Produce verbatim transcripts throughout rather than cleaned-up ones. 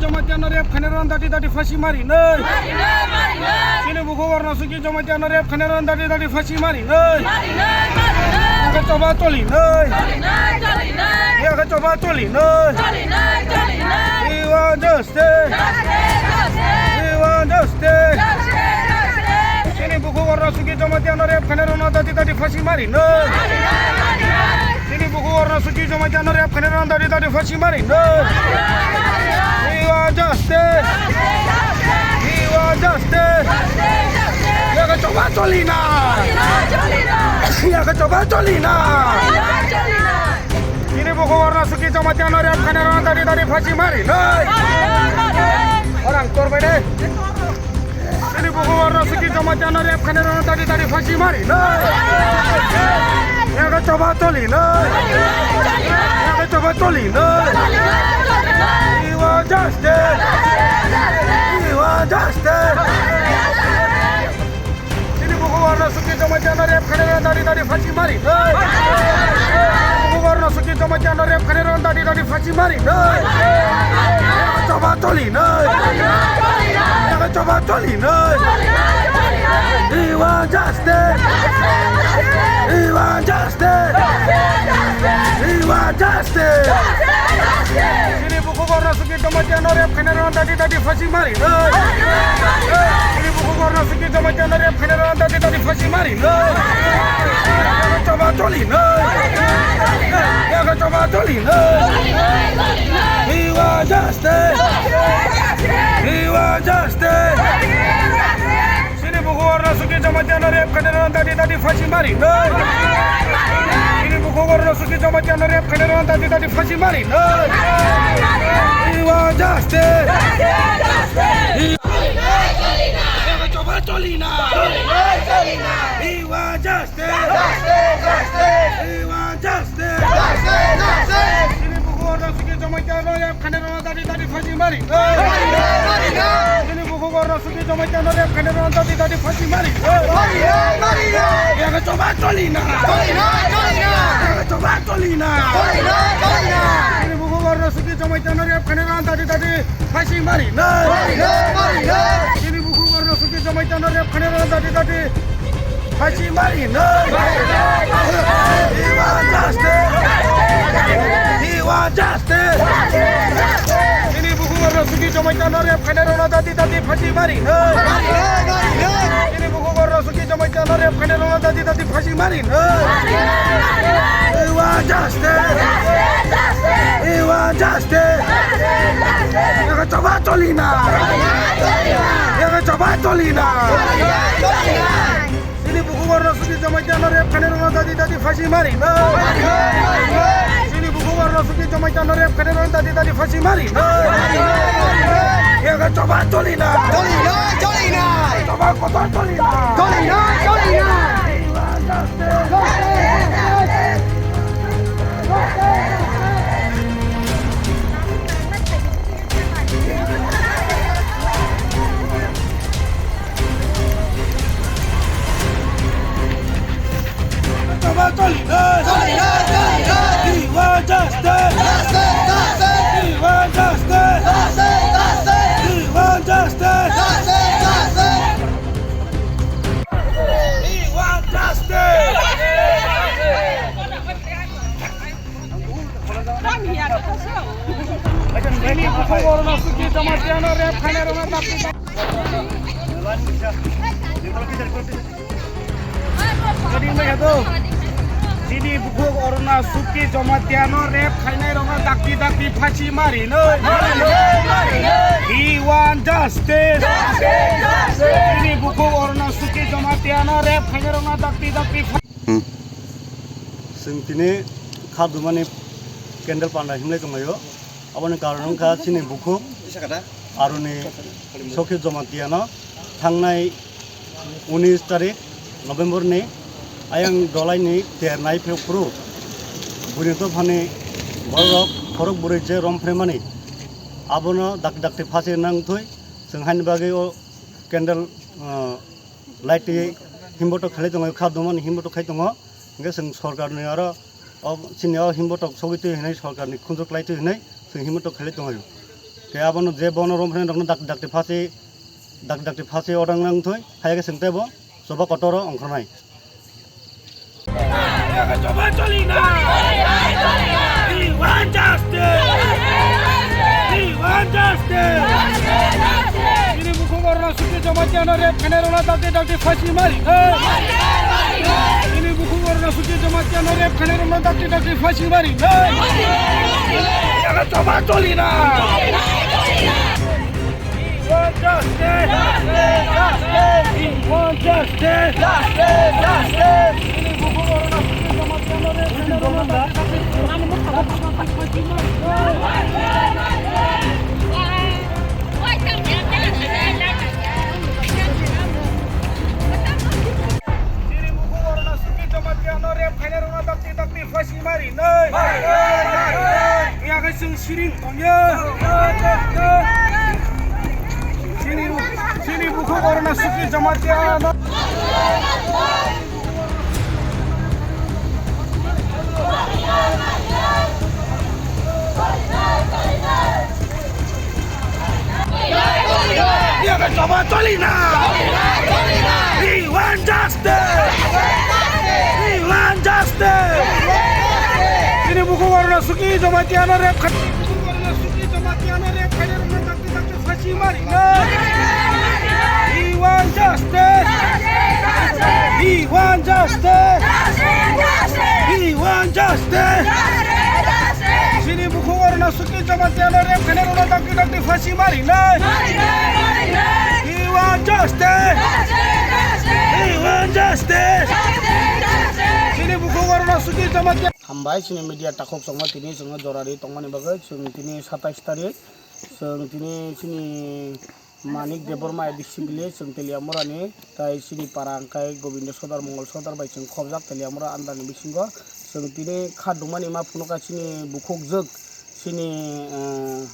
Jamatia no rep khainai rok no dati dati phasi mari nai. Chini bukhuk Arunachal Suki Jamatia no rep khainai rok no dati dati phasi mari nai. Yaka choba choli nai. Yaka choba choli nai. We want justice. We want justice. Chini bukhuk Arunachal Suki Jamatia no rep khainai rok no dati dati phasi mari nai. Chini bukhuk Arunachal Suki Jamatia no rep khainai rok no dati dati phasi mari nai. We want justice. We want justice. Yaka choba choli nai. Yaka choba choli nai. Chini bukhuk Arunachal Suki Jamatia no rep khainai rok no dati dati phasi mari nai. Orang tor bai de. Chini bukhuk Arunachal Suki Jamatia no rep khainai rok no dati dati phasi mari nai. Yaka choba choli nai. Yaka choba choli nai. We want justice. We want justice. Chini bukhuk Arunachal Suki Jamatia no rep khainai rok no dati dati phasi mari nai. Bukhuk Arunachal Suki Jamatia no rep khainai rok no dati dati phasi mari nai. Choba choli nai. Choba choli nai. We want justice. We want justice. We want justice. Chini bukhuk Arunachal Suki Jamatia no rep khainai rok no dati dati phasi mari nai. Chini bukhuk Arunachal Suki Jamatia no rep khainai rok no dati dati phasi mari nai. Choba choli nai. Choba choli nai. We want justice. We want justice. Chini bukhuk Arunachal Suki Jamatia no rep khainai rok no dati dati phasi mari nai. Chini bukhuk Arunachal Suki Jamatia no rep khainai rok no dati dati phasi mari nai. We want justice. Choba choli nai. We want justice. We want justice. Chini bukhuk Arunachal Suki Jamatia no rep khainai rok no dati dati phasi mari. Chini bukhuk Arunachal Suki Jamatia no rep khainai rok no dati dati phasi mari. Yaka choba choli nai. Yaka choba choli nai. Chini bukhuk Arunachal Suki Jamatia no rep khainai rok no dati dati phasi mari nai. Chini bukhuk Arunachal Suki Jamatia no rep khainai rok no dati dati phasi mari nai. We want justice. We want justice. Chini bukhuk Arunachal Suki Jamatia no rep khainai rok no dati dati phasi mari nai. Chini bukhuk Arunachal Suki Jamatia no rep khainai rok no dati dati phasi mari nai. We want justice. We want justice. Yaka choba choli nai. Yaka choba choli nai. Chini bukhuk Arunachal Suki Jamatia no rep khainai rok no dati dati phasi mari nai. Chini bukhuk Arunachal Suki Jamatia no rep khainai rok no dati dati phasi mari nai. Yaka choba choli nai. Choli nai, choli nai. Choba kotor choli nai. Choli nai, choli nai. Choba choli nai. Choli nai, choli nai. We want justice. Justice, justice. We want justice. Justice, justice. We want justice. Justice, justice. We want justice. Chini bukhuk Arunachal Suki Jamatia no rep khainai rok no dati dati. Chini bukhuk Arunachal Suki Jamatia no rep khainai rok no dakti dakti phasi mari nai. We want justice. Chini bukhuk Arunachal Suki Jamatia no rep khainai rok no dakti dakti pha- Hmm. Chwng tini kha dumani candle panda himlai tonglaio. Aboni karon wngkha chini bukhuk aroni Sokhi Jamatia no thangnai unis tarik November ni ayang dolai ni ter nai phuru buini dophani borok khorok bwrwi je rom phre mani abono dakti dakti phasi nang thwi chwng haini bagwi o candle, ah, light twi himbotok khlai tongo, kha dumani himbotok khai tongo. Hingke chwng sorkarni aro o chini o himbotok sogwi twi hinwi sorkarni khunju klai twi hinwi chwng himbotok khlai tongo. Khe abono je bono romphani rokno dak-, dakti phasi, dak-, dakti phasi odang nang thoi, hai khe chwng teibo choba kotor o ongkhornai. We want justice! We want justice! Chini bukhuk Orona Suki Jamatia no rape khainai rokno dakti dakti phasi mari. Chini bukhuk Orona Suki Jamatia no rape khainai rokno dakti dakti phasi mari. Yaga choba choli na. We want justice. We want justice. Chini bukhuk Orona Suki Jamatia no rape khainai rokno dakti dakti phasi mari. Chini bukhuk Orona Suki Jamatia no rape khainai rokno dakti dakti phasi mari nai. Miya khe chwng siring tongya. Chini, chini bukhuk Orona Suki Jamatia no. Yaga choba choli na. We want justice. We want justice. Chini bukhuk Orona Suki Jamatia no rape kha-, bukhuk Orona Suki Jamatia no rape khainai rokno dakti dakti phasi mari na. We want justice. We want justice. We want justice. Chini bukhuk Orona Suki Jamatia no rape khainai rokno dakti dakti phasi mari nai. We want justice. We want justice. Chini bukhuk Orona Suki Jamatia. Hambai chini media takhuk chwngno tini chwngno jora ri tongmani bagwi chwng tini satais tarik chwng tini chini Manik Debbarma A D C village, chwng Teliamura ni, tai chini para hwnkhe Gobindo Sodar, Mongol Sodar bai chwng khobjak Teliamura under ni bisingo. Chwng tini kha dungmani ma phunukha chini bukhukjwk, chini, eh,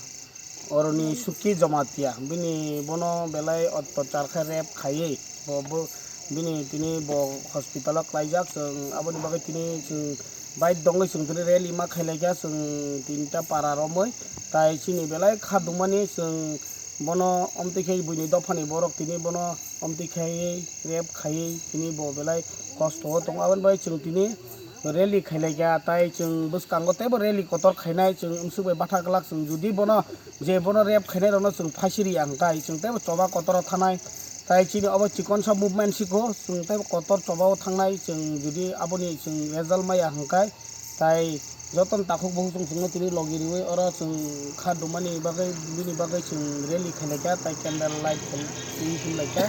Oroni Suki Jamatia, bini bono belai ottochar khe rape khaiwi, bo, bo, bini tini bo hospital o klaijak, chwng aboni bagwi tini chwng bike dongwi chwng tini rally ma khailaikha, chwng tinta para romwi, tai chini belai kha dungmani chwng Bono omtwi khe buini dophani borok tini bono omtwi khaiwi rape khaiwi tini bo belai kosto o tongo. Aboni bagwi chwng tini rally khailaikha, tai chwng bwskango teibo rally kotor khainai, chwng amsuk bai batha glak, chwng judi bono je bono rape khainai rokno chwng phaisi riya hwnkhe chwng teibo choba kotor o thanai. Tai chini obo chikonsa movement siko, chwng teibo kotor choba o thangnai, chwng judi aboni chwng result maya hwnkhe. Tai jotono takhuk bukhuk chwng chwngno tini logi riwi oro chwng kha dumani bagwi, bini bagwi chwng rally khainai kha, tai candle light khum twi himlai kha.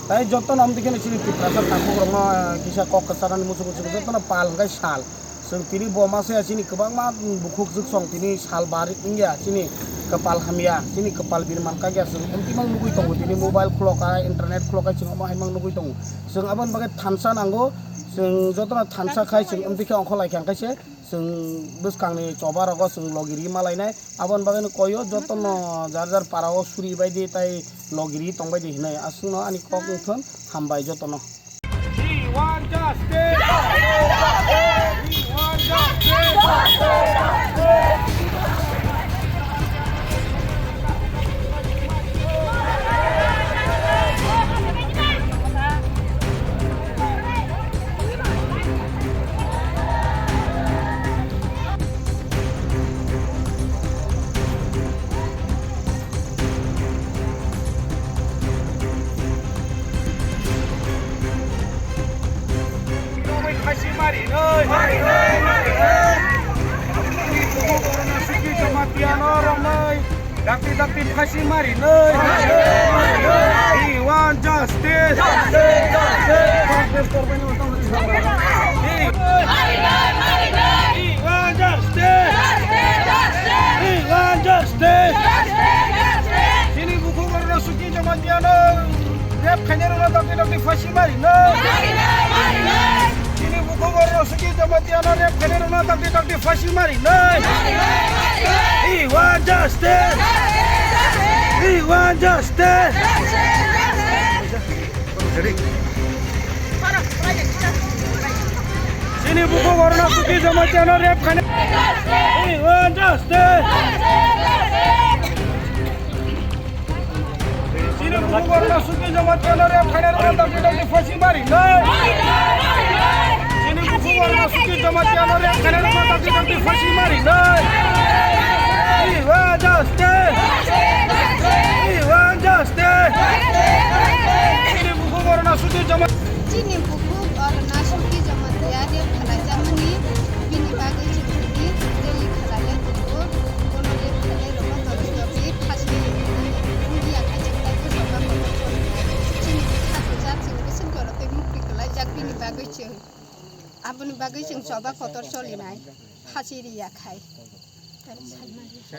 Tai jotono amtwi kheno chini Tiprasa takhuk rokno kisa kok kwcharnani muchungo chwng jotono pal hwnkhe sal. Chwng tini bo masa ya chini kwbangma bukhuk jwk song tini sal bar wngya chini kwpal hamya, chini kwpal birman kakya chwng amtwi mang nugwi tongo tini mobile khulokha, internet khulokha chwng omo hai mang nugwi tongo. Chwng aboni bagwi thansa nango, chwng jotono thansa khai chwng amtwi khe ongkhorlai kha hwnkhe se. Chwng bwskangni choba rogo chwng logi ri malainai, aboni bagwino koyo jotono jar jar parao suri baidi tai logi ri tongbaidi hinwi aswkno ani kok wngthon. Hambai jotono. We want justice! We want justice! Khasi mari noi. Suki Jamatia no romnai. Dakti dakti phasi mari noi. We want justice. We want justice. We want justice. Chini bukhuk Orona Suki Jamatia no rape khainai rokno dakti dakti phasi mari noi. Chini bukhuk Orona Suki Jamatia no rape khainai rokno dakti dakti phasi mari noi. We want justice. We want justice. Chini bukhuk Orona Suki Jamatia no rape khainai. We want justice. Bukhuk borno suki jamatia no rep khainai rok no dakti dakti phasi mari nai. Chini bukhuk borno suki jamatia no rep khainai rok no dakti dakti phasi mari nai. We want justice. We want justice. Chini bukhuk borno suki jamatia. Chini bukhuk borno suki jamatia rep khlaijakmani bini bagwi chwng tini rally khlaiwi tongo. Bono rep khlainai rokno torchwi phasi rwwi wngya khe chwng teibo choba kotor solinai. Chini bwkha kwchar chwng bwswk jorotwi mukti kwlaijak bini bagwi chwng. Aboni bagwi chwng choba kotor solinai phasi rwya khai.